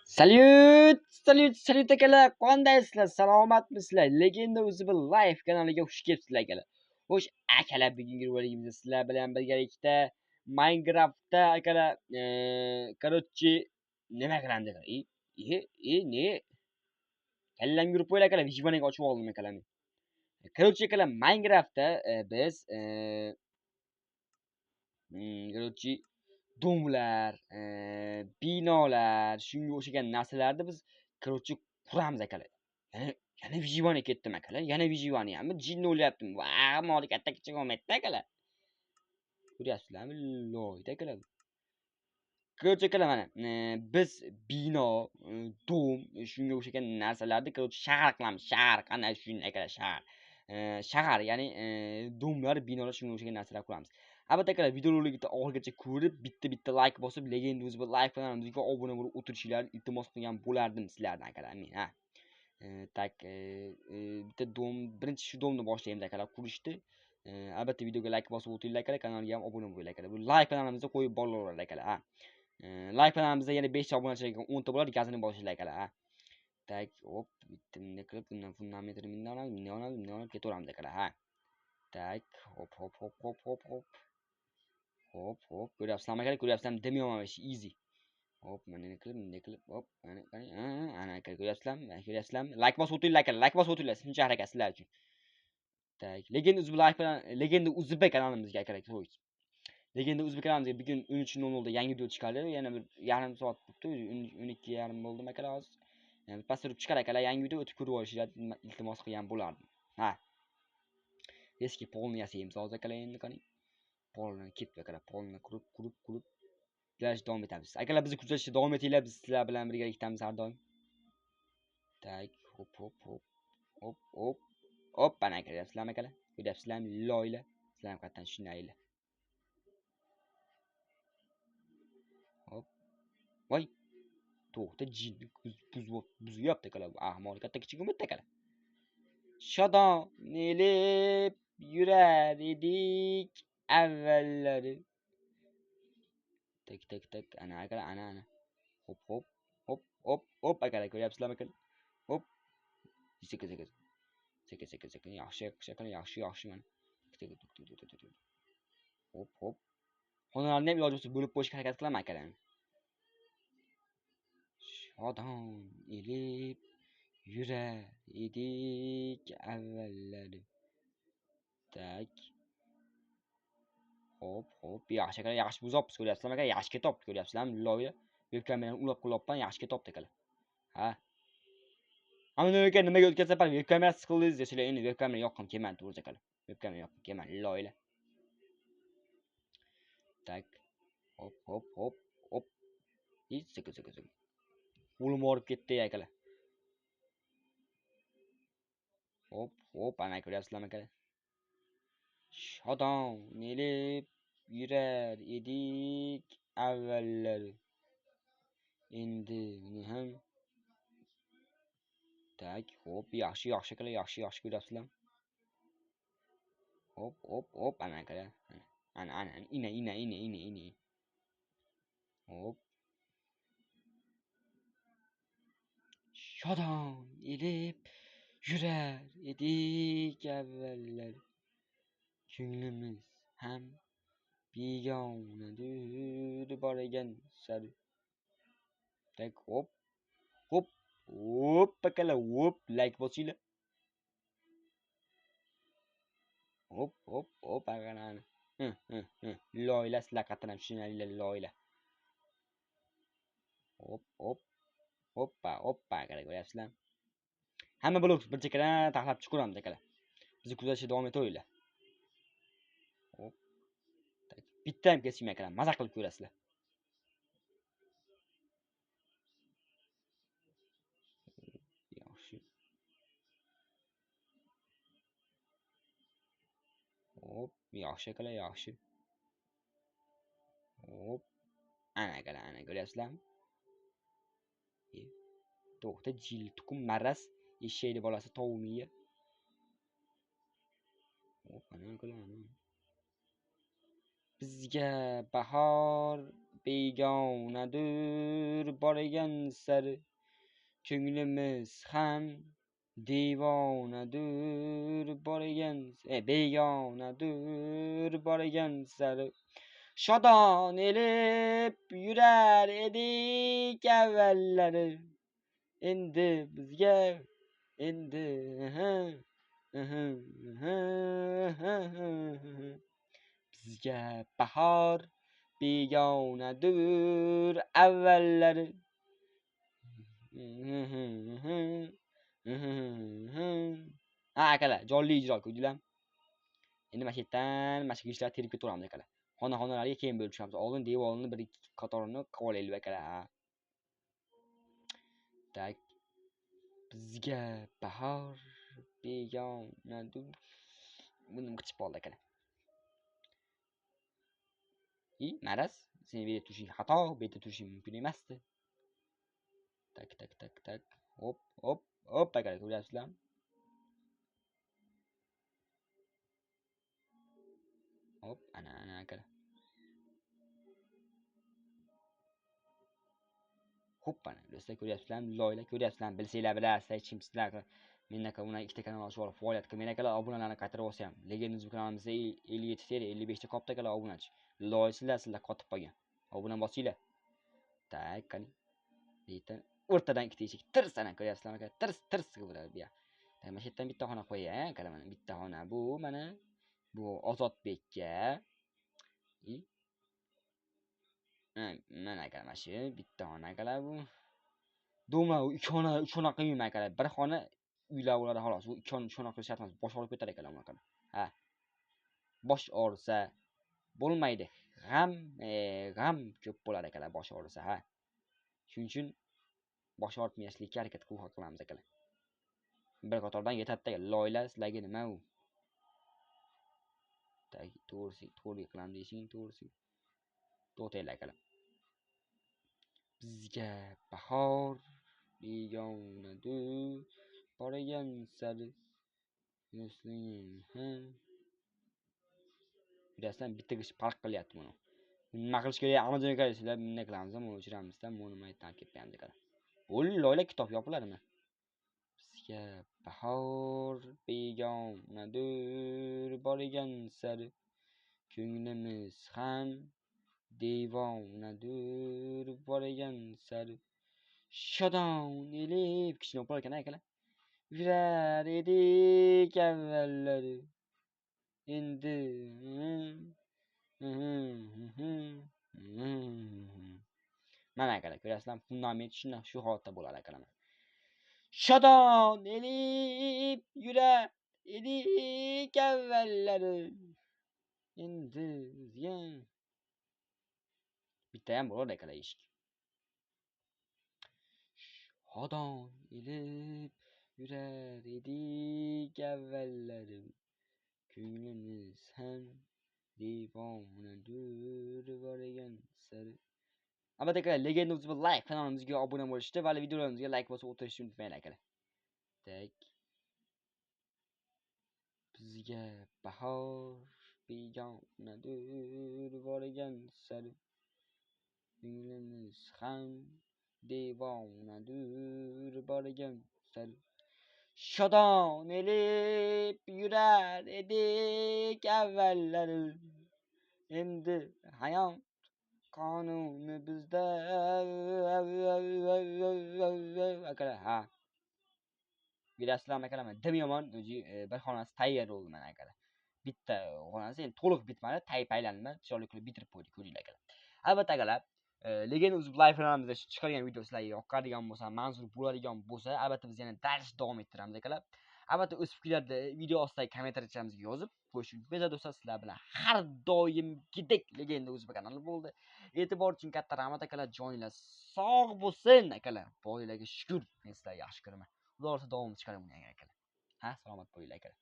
Salyut, salyut, salyut akalar, qandaysizlar? Salomatmisizlar? Legenda Uzb Live kanaliga xush kelibsizlar akalar. Xo'sh, akalar, bugungi roligimizda sizlar bilan birgalikda Minecraftda akalar, короче, nima qilamiz akalar? Ne? Kallamga urib qo'ydi akalar, vijbanaga ochib oldim akalar men. Короче, akalar, Minecraftda biz короче, domlar, binolar, shunga o'xshagan narsalarni biz короче quramiz akalar. Yana vijivani ketdim akalar. Yana vijivani ham jinni o'lyaptim. Va, moli katta kichik olmaydi akalar. Ko'ryapsizlarmi? Loyda akalar. Короче akalar, mana biz bino, dom, shunga o'xshagan narsalarni короче shahar qilamiz. Shahar, qanday shunday akalar, shahar. Shahar, ya'ni domlar, binolar, shunga o'xshagan narsalar quramiz. Albatta akalar, videorolikni oxirigacha ko'rib, bitta-bitta like bosib, Legenda Uzb Live kanalimizga obuna bo'lib o'tirishingizni iltimos qilgan bo'lardim sizlardan akalar men, ha. Tak, bitta dom, birinchi shu domni boshlaymiz akalar qurishni. Albatta videoga like bosib o'tinglar akalar, kanalga ham obuna bo'linglar akalar. Bu like kanalimizga qo'yib boraveradi akalar, ha. Like kanalimizda yana 5 ta obunachilarga 10 ta bo'ladi, gazini bosinglar akalar, ha. Tak, hop, bitta bunday qilib, bundan fundamentini bundan olamiz, bundan olamiz, bundan olib ketaveramiz akalar, ha. Tak, hop, hop, hop, hop, hop, hop. Hop, hop, ko'ryapsizlarmi akalar? Ko'ryapsizlarmi? Demayapman, easy. Hop, mana bunday qilib, bunday qilib, hop, mana, ana, ana akalar, ko'ryapsizlarmi? Mana ko'ryapsizlarmi? Like bosib o'tinglar akalar, like bosib o'tinglar, shuncha harakat sizlar uchun. Tak, Legenda Uzb Live bilan Legenda Uzb kanalimizga akalar, qo'y. Legenda Uzb kanalimizga bugun 13:00 da yangi video chiqadi. Yana bir yarim soat bo'libdi, 12:30 bo'ldimi akalar hozir. Yani past turib chiqar akalar, yangi video o'tib ko'rib olishingizni iltimos qilgan bo'lardim. Ha. Eski polni yasaymiz hozir akalar, endi qaring. Polni ketdi akalar, polni qurib, qurib, qurib kuzatishda davom etamiz. Akalar, bizni kuzatishda davom etinglar, biz sizlar bilan birgalikdamiz har doim. Tak, hop, hop, hop, hop, hop, hop, ana ko'ryapsizlarmi akalar? Ko'ryapsizlarmi? Loylar, sizlar ham qayerdan tushunaylar. Hop. Voy. To'xta, jinni buzyapti akalar. Ahmoq katta kichik umid akalar. Shodon elib yurar edik avvallari. Tak, tak, tak, ana akalar, ana, ana. Hop, hop, hop, hop, hop akalar, ko'ryapsizlarmi akalar? Hop. Sekin, sekin. Sekin, sekin, sekin. Yaxshi, yaxshi akalar, yaxshi, yaxshi mana. Tak, tak, tak, tak, tak, tak. Hop, hop. Xonalarni ham iloji bo'lsa bo'lib qo'yishga harakat qilaman akalar. Shodon elib yurar edik avvallari. Tak. Hop, hop, yaxshi akalar, yaxshi buzopmiz, ko'ryapsizlarmi akalar? Yaxshi ketyapti, ko'ryapsizlarmi? Loyda webkamerani ulab qo'yapman, yaxshi ketyapti akalar. Ha. Hamma nimaga nimaga o'tgan safar webkamera siqildingiz desanglar, endi webkamera yoqqim kelmadi, to'g'ri akalar. Webkamera yoqqim kelmadi, loyla. Tak. Hop, hop, hop, hop. Sekin, sekin, sekin. Qo'lim og'rib ketdi akalar. Hop, hop, ana ko'ryapsizlarmi akalar? Shodon elib yurar edik avvallari. Endi uni ham tak, hop, yaxshi, yaxshi akalar, yaxshi, yaxshi ko'ryapsizlarmi? Hop, hop, hop, ana akalar. Ana, ana, ina, ina, ina, ina, ina. Hop. Shodon elib yurar edik avvallar. Ko'nglimiz ham begonadir borgan sari. Tak, hop, hop, hop akalar, hop, like bosinglar. Hop, hop, hop, ana. Loyla, sizlar qayerdan ham tushunalinglar, loyla. Hop, hop, hoppa, hoppa akalar, ko'ryapsizlarmi? Hamma blok bir chekkadan taxlab chiqaveramiz akalar. Bizni kuzatishda davom etaveringlar. Hop. Tak, bitta ham kesmay akalar, maza qilib ko'rasizlar. Yaxshi. Hop, yaxshi akalar, yaxshi. Hop. Ana akalar, ana ko'ryapsizlarmi? To'xta, jil tuqum maraz, eshakning bolasi tovuq miya. Hop, ana akalar, ana. Bizga bahor begonadir borgan sari, ko'nglimiz ham devonadir borgan, begonadir borgan sari. Shodon elib yurar edik avvallari, endi bizga endi bizga bahor begonadir avvallari. Ha akalar, jonli ijro ko'rdinglarmi? Endi mana shu yerdan mana shu g'ishtlarni terib ketaveramiz akalar. Xona-xonalarga keyin bo'lib tushamiz. Oldin devorni bir ikki qatorini qilib olaylik akalar. Tak. Bizga bahor begonadir. Buni qichib qoldi akalar. Maraz, sen bu yerda turishing xato, bu yerda turishing mumkin emasdi. Tak tak tak tak. Hop hop hop akalar, ko'ryapsizlarmi? Hop, ana ana akalar. Hop ana, do'stlar ko'ryapsizlarmi? Loylar ko'ryapsizlarmi? Bilsanglar bilasizlar, hech kim sizlar menaka undan ikkita kanal ochib olib faoliyat qilmang akalar, obunalarni qaytarib olsa ham. Lekin biz kanalimizda 57 ta 55 ta qopda akalar obunachi. Loysizlar, sizlar qotib qolgan. Obuna bosinglar. Tak, qani. Bitta o'rtadan ikkita eshik tirs ana ko'ryapsizlarmi aka? Tirs tirs qilib bo'ladi bu yoq. Mana shu yerdan bitta xona qo'yay, akalar, mana bitta xona bu, mana bu Ozodbekka. Mana akalar, mana shu bitta xona akalar bu. Doma ikki xona, uch xona qilmayman akalar. Bir xona uylar bo'ladi xolos. U ikki xona, uch xona qilish shart emas. Bosh og'rib ketar akalar unaqa. Ha. Bosh og'risa bo'lmaydi. G'am, g'am ko'p bo'ladi akalar bosh og'risa, ha. Shuning uchun bosh og'ritmaslikka harakat qilamiz akalar. Bir qatordan yetadi loylar sizlarga nima u? Tak, to'g'risi, to'g'ri qilamiz deyishing, to'g'risi. To'xtanglar akalar. Bizga bahor begonadir borgan sari. Bilasizlar, bitta g'ish farq qilyapti buni. Nima qilish kerak? Ahmadjon aka, sizlar bunday qilamiz, buni o'chiramizda, buni maydan kelib qo'yamiz akalar. Bo'ldi, loylar kitob yopiladimi? Bizga bahor begonadir borgan sari, ko'nglimiz ham devonadir borgan sari. Shodon elib kichkina bo'lar ekan akalar. Yurar edik avvallari. Endi mana akalar ko'rasizlar, fundament shunday shu holatda bo'ladi akalar. Shodon elib yurar edik avvallari. Endi bitta ham bo'ladi akalar eshik. Shodon elib yurar edik avvallari. Ko'nglimiz ham devonadir borgan sari. Albatta akalar, Legenda Uzb like kanalimizga obuna bo'lishni va videolarimizga like bosib o'tirishni unutmanglar akalar. Tak. Bizga bahor begonadir borgan sari. Ko'nglimiz ham devonadir borgan sari. Shodon elib yurar edik avvallari. Endi hayot qonuni bizda akalar, ha. Bilasizlarmi akalar, dim yomon o'zi bir xonasi tayyor bo'ldi mana akalar. Bitta xonasi endi to'liq bitmadi, paylanma, chiroyli qilib bitirib qo'ydik, ko'ringlar akalar. Albatta akalar, Legenda Uzb Live kanalimizda chiqargan video sizlarga yoqadigan bo'lsa, manzur bo'ladigan bo'lsa, albatta biz yana dars davom ettiramiz akalar. Albatta o'z fikrlarni video ostidagi kommentariyalarga yozib qo'yishni unutmanglar do'stlar. Sizlar bilan har doimgidek Legenda Uzb kanali bo'ldi. E'tibor uchun katta rahmat akalar, joninglar sog' bo'lsin akalar. Boylarga shukr, men sizlarga yaxshi ko'raman. Xudo xohlasa davom chiqaraman akalar. Ha, salomat bo'linglar akalar.